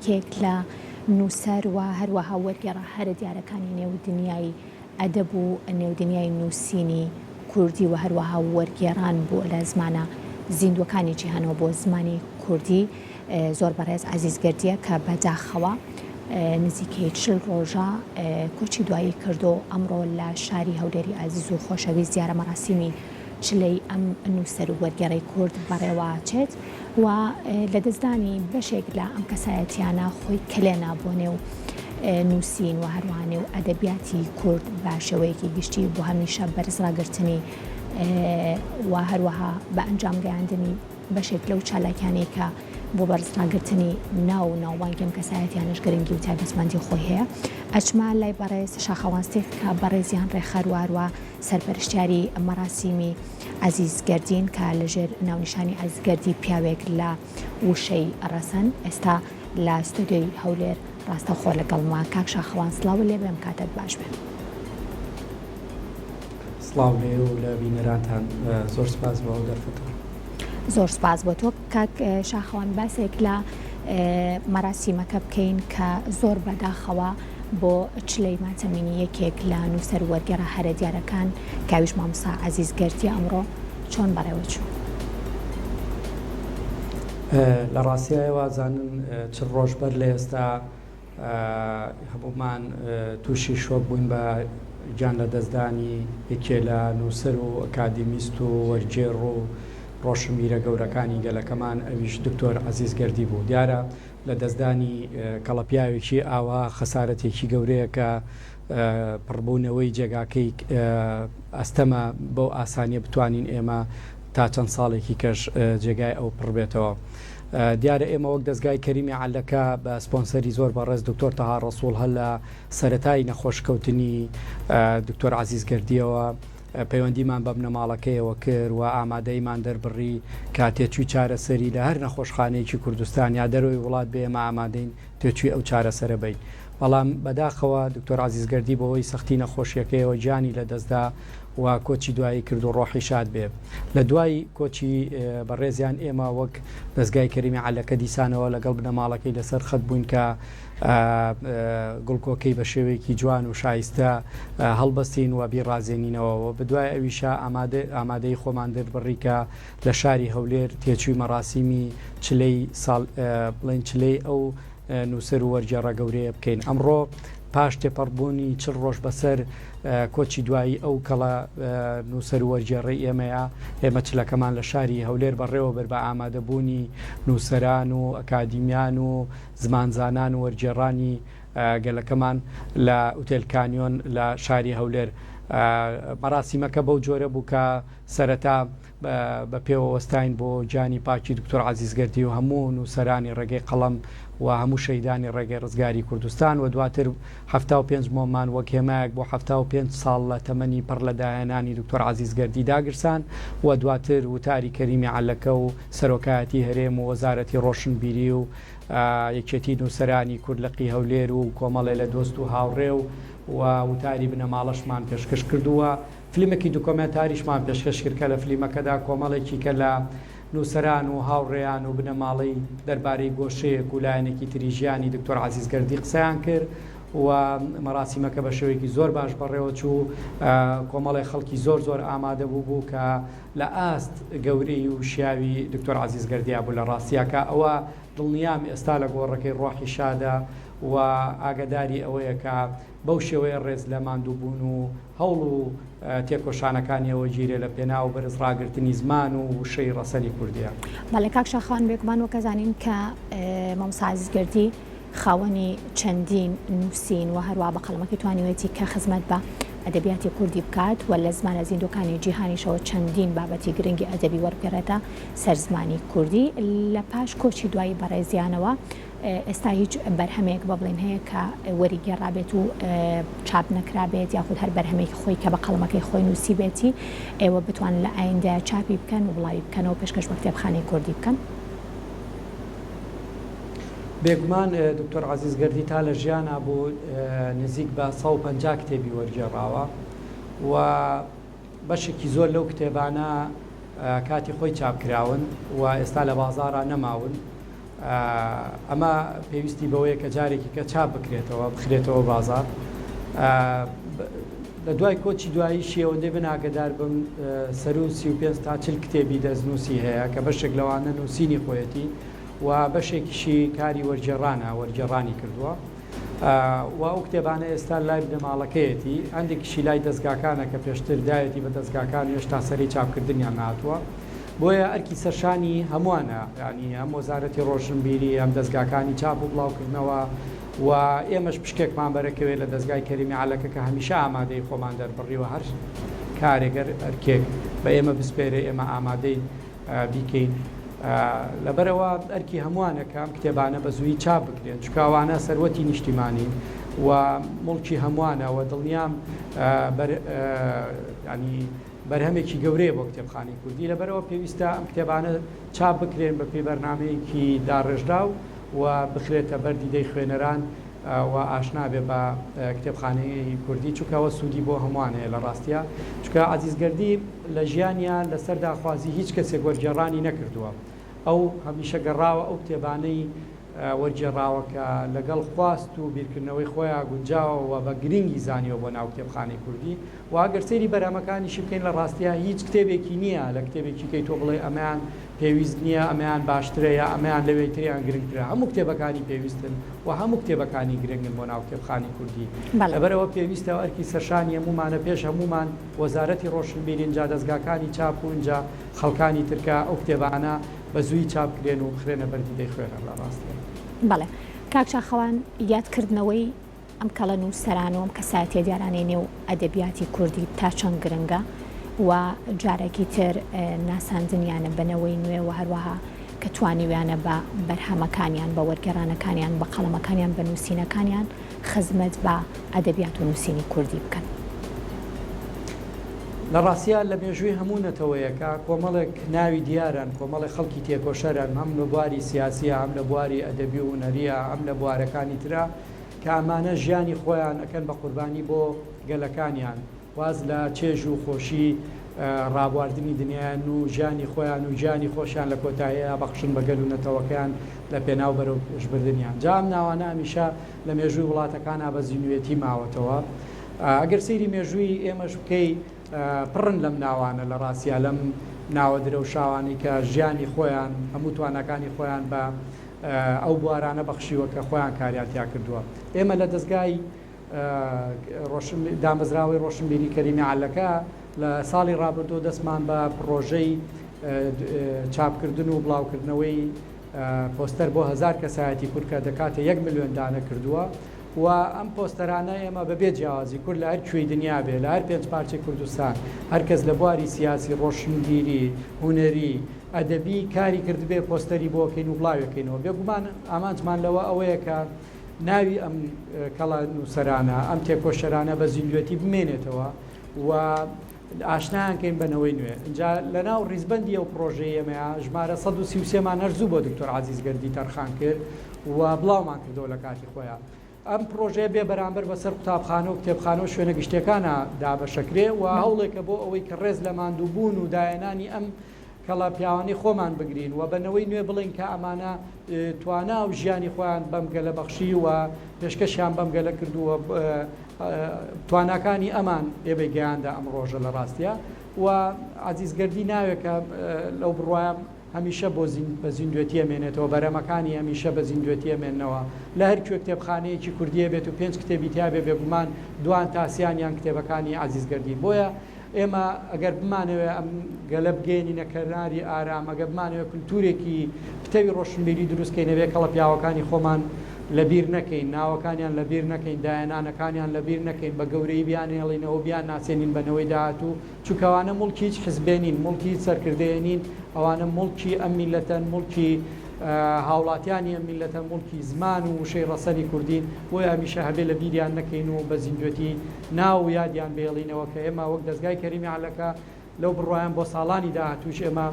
یەکێک لە نووسەر و هەروەها وەرگێڕە هەرە دیارەکانی نێو دنیای ئەدەب و نێو دنیای نووسینی کوردی و هەروەها وەرگێڕان بوو لە زمانە زیندووەکانی جیهانەوە بۆ زمانی کوردی زۆر بەڕێز عەزیز گەردییە کە بە داخەوە نزیکەی 40 ڕۆژە کۆچی دوایی کردو ئەمڕۆ لە شاری هەولێری ئازیز و خۆشەویست دیارە مەراسیمی چلەی ئەم نووسەر و وەرگێڕەی کورد بەڕێوەچێت و لەدەستدانی بەشێک لە ئەم کەسایەتیانە خۆی کەلێنە بۆ نێو نووسین و هەروەها نێو ئەدەبیاتی کورد بە شێوەیەکی گشتی بۆ هەمیشە بەرز ڕاگرتنی و هەروەها بە ئەنجام گەیاندنی بەشێک لەو چالاکیانەی کە بۆ بەرز ڕاگرتنی ناو و ناوبانگی ئەم کەسایەتیانەش گرنگی و تایبەتمەندی خۆی هەیە. ئەچمە لای بەڕێز شاخەوان ستیق کە بەڕێزیان ڕێکخەر و هەروە سەرپەرشتیاری مەراسیمی عەزیز گەردین کە لە ژێر ناونیشانی عەزیز گەردی پیاوێک لە وشەی ڕەسەن ئێستا لە ستۆدیۆی هەولێر ڕاستەوخۆ لەگەڵمە. کاک شاخەوان سڵاوت لێ بێم کاتت باش بێ. سڵاو لە ئێوە و لە بینەرانتان زۆر سپاس بۆ ئەو دەرفەتە. زۆر سپاس بۆ تۆ کاک شاخەوان باسێک لە مەراسیمەکە بکەین کە زۆر بەداخەوە بۆ چلەی ماتەمینی یەکێک لە نووسەر و وەرگێڕە هەرە دیارەکان کاویش مامۆستا عەزیز گەردیە ئەمڕۆ چۆن بەڕێوە چوو؟ لە ڕاستیا ئێوە ئەزانن 40 ڕۆژ بەر لە ئێستا هەموومان تووشی شۆک بووین بە گیان لەدەستدانی یەکێ لە نووسەر و ئەکادیمیست و وەرگێڕ و ڕۆشنبیرە گەورەکانی گەلەکەمان ئەویش دکتۆر عەزیز گەردی بوو. دیارە لەدەستدانی کەڵەپیاوێکی ئاوا خەسارەتێکی گەورەیە کە پڕبوونەوەی جێگاکەی ئەستەمە بەو ئاسانیە بتوانین ئێمە تا چەند ساڵێکی کەش جێگای ئەو پڕبێتەوە. دیارە ئێمە وەک دەزگای کەریمی عەلەکە بە سپۆنسەری زۆر بەڕێز دکتۆر تەها ڕەسوڵ هەر لە سەرەتای نەخۆشکەوتنی دکتۆر عەزیز گەردیەوە پەیوەندیمان بە بنەماڵەکەیەوە کرد و ئامادەیمان دەربڕی کە تێچووی چارەسەری لە هەر نەخۆشخانەیەکی کوردستان یا دەرەوەی وڵات بێ ئێمە ئامادەین تێچووی ئەو چارەسەرە بەین. بەڵام بەداخەوە دکتۆر عەزیز گەردی بەهۆی سەختی نەخۆشیەکەیەوە گیانی لەدەستدا و کۆچی دوایی کرد و ڕۆحی شاد بێ. لە دوای کۆچی بەڕێزیان ئێمە وەک دەزگای کەریمی عەلەکە دیسانەوە لەگەڵ بنەماڵەکەی لەسەر خەت بووین کە گوڵکۆکەی بە شێوەیەکی جوان و شایستە هەڵبەستین و بیڕازێنینەوە و بەدوای ئەویشا ئامادەی خۆمان دەربڕی کە لە شاری هەولێر تێچووی مەڕاسیمی چلەی ساڵ بڵێن چلەی ئەو نووسەر و وەرگێڕە گەورەیە بکەین. ئەمڕۆ پاش تێپەڕبوونی 40 ڕۆژ بەسەر کۆچی دوایی ئەو کەڵە نووسەر و وەرگێڕەی ئێمەیە، ئێمە چلەکەمان لە شاری هەولێر بەڕێوە برد بە ئامادەبوونی نووسەران و ئەکادیمیان و زمانزانان و وەرگێڕانی گەلەکەمان لە ئوتێل کانیۆن لە شاری هەولێر. مەراسیمەکە بەو جۆرە بوو کە سەرەتا بە پێوە وەستاین بۆ گیانی پاکی دکتۆر عەزیز گەردی و هەموو نووسەرانی ڕێگەی قەڵەم و هەموو شەهیدانی ڕێگەی ڕزگاری کوردستان و دواتر 75 مۆممان وەک هێمایەک بۆ 75 ساڵ لە تەمەنی پڕ لە داهێنانی دکتۆر عەزیز گەردی داگرسان و دواتر وتاری کەریمی عەلەکە و سەرۆکایەتی هەرێم و وەزارەتی ڕۆشنبیری و یەکێتی نووسەرانی کورد لقی هەولێر و کۆمەڵێ لە دۆست و هاوڕێ و و وتاری بنەماڵەشمان پێشکەش کردووە. فلیمێکی دوکۆمێنتاریشمان پێشکەش کرد کە لە فلیمەکەدا کۆمەڵێکی کە لە نووسەران و هاوڕێیان و بنەماڵەی دەربارەی گۆشەیەک و لایەنێکی تری ژیانی دکتۆر عەزیز گەردی قسەیان کرد و مەراسیمەکە بە شێوەیەکی زۆر باش بەڕێوە چوو کۆمەڵێ خەڵکی زۆر زۆر ئامادە بوو بوو کە لە ئاست گەورەی و شیاوی دکتۆر عەزیز گەردیا بوو لە ڕاستیاکە ئەوە دڵنیام ئێستا لە گۆڕەکەی ڕۆحی شادە و ئاگەداری ئەوەیە کە بەو شێوەیە ڕێز لە ماندووبوون و هەوڵ و تێکۆشانەکانیەوە گیرێ لە پێناو بەرز ڕاگرتنی زمان و وشەی ڕەسەنی کوردیە. بەڵێ کاک شاخەوان بێگومان وەک ئەزانین کە مامۆستا عەزیز گەردی خاوەنی چەندین نووسین و هەروا بە قەڵەمەکەی توانیوێتی کە خزمەت بە ئەدەبیاتی کوردی بکات و لە زمانە زیندووەکانی جیهانیشەوە چەندین بابەتی گرنگی ئەدەبی وەربگەڕێتە سەر زمانی کوردی لە پاش کۆچی دوایی بەڕێزیانەوە ئێستا هیچ بەرهەمێک بە بڵێن هەیە کە وەریگێڕابێت و چاپ نەکرابێت یاخود هەر بەرهەمێکی خۆی کە بە قەڵەمەکەی خۆی نووسیبێتی ئێوە بتوانن لە ئایندە چاپی بکەن و بڵاوی بکەنەوە پێشکەش بە کتێبخانەی کوردی بکەن؟ بێگومان دکتۆر عەزیز گەردی تا لە ژیانا بوو نزیک بە 150 کتێبی وەرگێڕاوە و بەشێکی زۆر لەو کتێبانە کاتی خۆی چاپ کراون و ئێستا لە بازاڕا نەماون. ئەمە پێویستی بەوەیە کە جارێکی کە چاپ بکرێتەوە، بخرێتەوە بازاڕ. لە دوای کۆچی دواییشی ئەوەندەی من ئاگەدار بم سەروو 35 تا 40 کتێبی دەستنووسی هەیە کە بەشێک لەوانە نووسینی خۆیەتی و بەشێکیشی کاری وەرگێڕانە، وەرگێڕانی کردووە. و ئەو کتێبانە ئێستا لای بنەماڵەکەیەتی، هەندێکیشی لای دەزگاکانە کە پێشتر دایەتی بە دەزگاکان و هێشتا سەرەی چاپکردنیان نەهاتووە. بۆیە ئەرکی سەرشانی هەمووانە، یانی هەم وەزارەتی ڕۆشنبیری، هەم دەزگاکانی چاپ و بڵاوکردنەوە و ئێمەش پشکێکمان بەرەکەوێت لە دەزگای کەریمی عەلەکە کە هەمیشە ئامادەیی خۆمان دەربڕیوە هەر کارێک، هەر ئەرکێک بە ئێمە بسپێرێ ئێمە ئامادەین بیکەین. لەبەرئەوە ئەرکی هەمووانە کە ئەم کتێبانە بە زوویی چاپ بکرێن، چونکە ئەوانە سەروەتی نیشتیمانین و موڵکی هەمووانە و دڵنیام بەر یانی بەرهەمێکی گەورەیە بۆ کتێبخانەی کوردی، لەبەرئەوە پێویستە ئەم کتێبانە چاپ بکرێن بە پێی بەرنامەیەکی داڕێژراو و بخرێتە بەر دیدەی خوێنەران و ئاشنا بێ بە کتێبخانەی کوردی، چونکە ئەوە سوودی بۆ هەمووان هەیە لە ڕاستیا، چونکە عەزیز گەردی لە ژیانیا لەسەر داخوازی هیچ کەسێک وەرگێڕانی نەکردووە، ئەو هەمیشە گەڕاوە ئەو کتێبانەی وەرگێڕاوە کە لەگەڵ خواست و بیرکردنەوەی خۆیا گونجاوە و بە گرنگی زانیوە بۆ ناو کتێبخانەی کوردی و ئەگەر سەیری بەرهەمەکانیشی بکەین لە ڕاستیا هیچ کتێبێکی نییە لە کتێبێکی کەی تۆ بڵێی ئەمەیان پێویست نییە ئەمەیان باشترە یا ئەمەیان لەوێی تریان گرنگترە هەموو کتێبەکانی پێویستن و هەموو کتێبەکانی گرنگن بۆ ناو کتێبخانەی کوردی لەبەرئەوە پێویستە ئەرکی سەرشانی هەموومانە پێش هەموومان وەزارەتی ڕۆشنبیری ئینجا دەزگاکانی چاپ و ئینجا خەڵکانی تر کە ئەو کتێبانە بە زوویی چاپ کرێن و بخرێنە بەر دیدەی خوێنەر لە ڕاستیا. بەڵێ کاک شاخەوان یاد کردنەوەی ئەم کەڵە نووسەران و ئەم کەسایەتیە دیارانەی نێو ئەدەبیاتی کوردی تا چەند گرنگە و جارێکی تر ناساندنیانە بە نەوەی نوێ و هەروەها کە توانیویانە بە بەرهەمەکانیان بە وەرگێڕانەکانیان بە قەڵەمەکانیان بە نووسینەکانیان خزمەت بە ئەدەبیات و نووسینی کوردی بکەن. لە ڕاستیا لە مێژووی هەموو نەتەوەیەکا کۆمەڵێک ناوی دیارن، کۆمەڵێک خەڵکی تێکۆشەرن هەم لە بواری سیاسیا، هەم لە بواری ئەدەبی و هونەرییا، هەم لە بوارەکانی ترا کە ئەمانە ژیانی خۆیان ئەکەن بە قوربانی بۆ گەلەکانیان، واز لە چێژ و خۆشی ڕابواردنی دنیایان و ژیانی خۆیان و گیانی خۆشیان لە کۆتاییا بەخشن بە گەل و نەتەوەکەیان لە پێناو بەرەو پێشبردنیان. جا ئەم ناوانە هەمیشە لە مێژووی وڵاتەکانا بە زیندوێتی ماوەتەوە. ئەگەر سەیری مێژووی ئێمەش بکەی پڕن لەم ناوانە لە ڕاستیا لەم ناوە درەوشاوانەی کە ژیانی خۆیان هەموو تواناکانی خۆیان بە ئەو بوارانە بەخشیوە کە خۆیان کاریان تیا کردووە. ئێمە لە دەزگای دامەزراوەی ڕۆشنبیری کەریمی عەلەکە لە ساڵی ڕابردوو دەستمان بە پڕۆژەی چاپکردن و بڵاوکردنەوەی پۆستەر بۆ هەزار کەسایەتی کورد کە دەکاتە یەک ملیۆن دانە کردووە و ئەم پۆستەرانە ئێمە بەبێ جیاوازی کورد لە هەر کوێی دنیا بێ لە هەر پێنج پارچەی کوردستان هەر کەس لە بواری سیاسی ڕۆشنبیری هونەری ئەدەبی کاری کردبێ پۆستەری بۆ کەین و بڵاوێکەینەوە بێگومان ئامانجمان لەوە ئەوەیە کە ناوی ئەم کەڵە نووسەرانە، ئەم تێکۆشەرانە بە زیندوێتی بمێنێتەوە و ئاشنایان کەین بە نەوەی نوێ. ئینجا لەناو ڕیزبەندی ئەو پڕۆژەی ئێمەیا ژمارە 133 مان هەر زوو بۆ دکتۆر عەزیز گەردی تەرخان کرد و بڵاومان کردەوە لە کاتی خۆیا. ئەم پڕۆژەیە بێ بەرامبەر بەسەر قوتابخانە و کتێبخانە و شوێنە گشتیەکانا دابەشەکرێ و هەوڵێکە بۆ ئەوەی کە ڕێز لە ماندووبوون و داهێنانی ئەم کەڵە پیاوانەی خۆمان بگرین و بە نەوەی نوێ بڵێین کە ئەمانە توانا و ژیانی خۆیان بەم گەلە بەخشی و پێشکەشیان بەم گەلە کردووە تواناکانی ئەمان ئێمەی گەیاندە ئەم ڕۆژە لە ڕاستیا و عەزیز گەردی ناوێکە لەو بڕوایەم هەمیشە بۆ بە زیندوێتی ئەمێنێتەوە بەرهەمەکانی هەمیشە بە زیندوێتی ئەمێننەوە لە هەر کوێ کتێبخانەیەکی کوردیە بێت و پێنج کتێبی تیابێ بێگومان دوان تا سیانیان کتێبەکانی عەزیز گەردین بۆیە ئێمە ئەگەر بمانەوێ ئەم گەلە بگەیەنینە کەناری ئارام، ئەگەر بمانەوێ کولتوورێکی پتەوی ڕۆشنبیری دروست کەین، ئەبێ کەڵە پیاوەکانی خۆمان لە بیر نەکەین، ناوەکانیان لە بیر نەکەین، داهێنانەکانیان لە بیر نەکەین، بە گەورەیی بیانهێڵینەوە و بیانناسێنین بە نەوەی داهاتوو، چونکە ئەوانە موڵکی هیچ حزبێ نین، موڵکی هیچ سەرکردەیە نین، ئەوانە موڵکی ئەم میللەتەن، موڵکی هاوڵاتیانی ئەم میللەتەن، موڵکی زمان و وشەی ڕەسەنی کوردین، بۆیە هەمیشە هەبێ لە بیریان نەکەین و بە زیندوێتی ناو و یادیان بهێڵینەوە کە ئێمە وەک دەزگای کەریمی عەلەکە لەو بڕوایەم بۆ ساڵانی داهاتووش ئێمە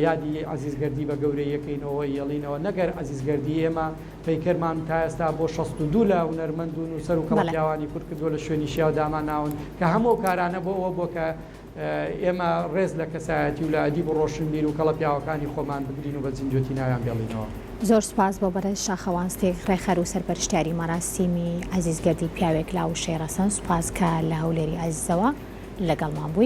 یادی عەزیز گەردی بە گەورەی یەکەینەوە یەڵینەوە نەگەر عەزیز گەردی ئێمە پەیکەرمان تا ئێستا بۆ 62 لە هونەرمەند و نووسەر و کەڵەپیاوانی کورد کردووە لە شوێنی شیاو دامان ناون کە هەموو ئەو کارانە بۆ ئەوە بووە کە ئێمە ڕێز لە کەسایەتی و لە ئەدیب و ڕۆشنبیر و کەڵەپیاوەکانی خۆمان بگرین و بە زیندوێتی ناویان بێڵینەوە. زۆر سوپاس بۆ بەڕێز شاخەوان ستێک ڕێکخەر و سەرپەرشتیاری مەراسیمی عەزیز گەردی پیاوێک لە وشەی ڕەسەن سوپاس کە لە هەولێری ئازیزەوە لەگەڵمان بووی.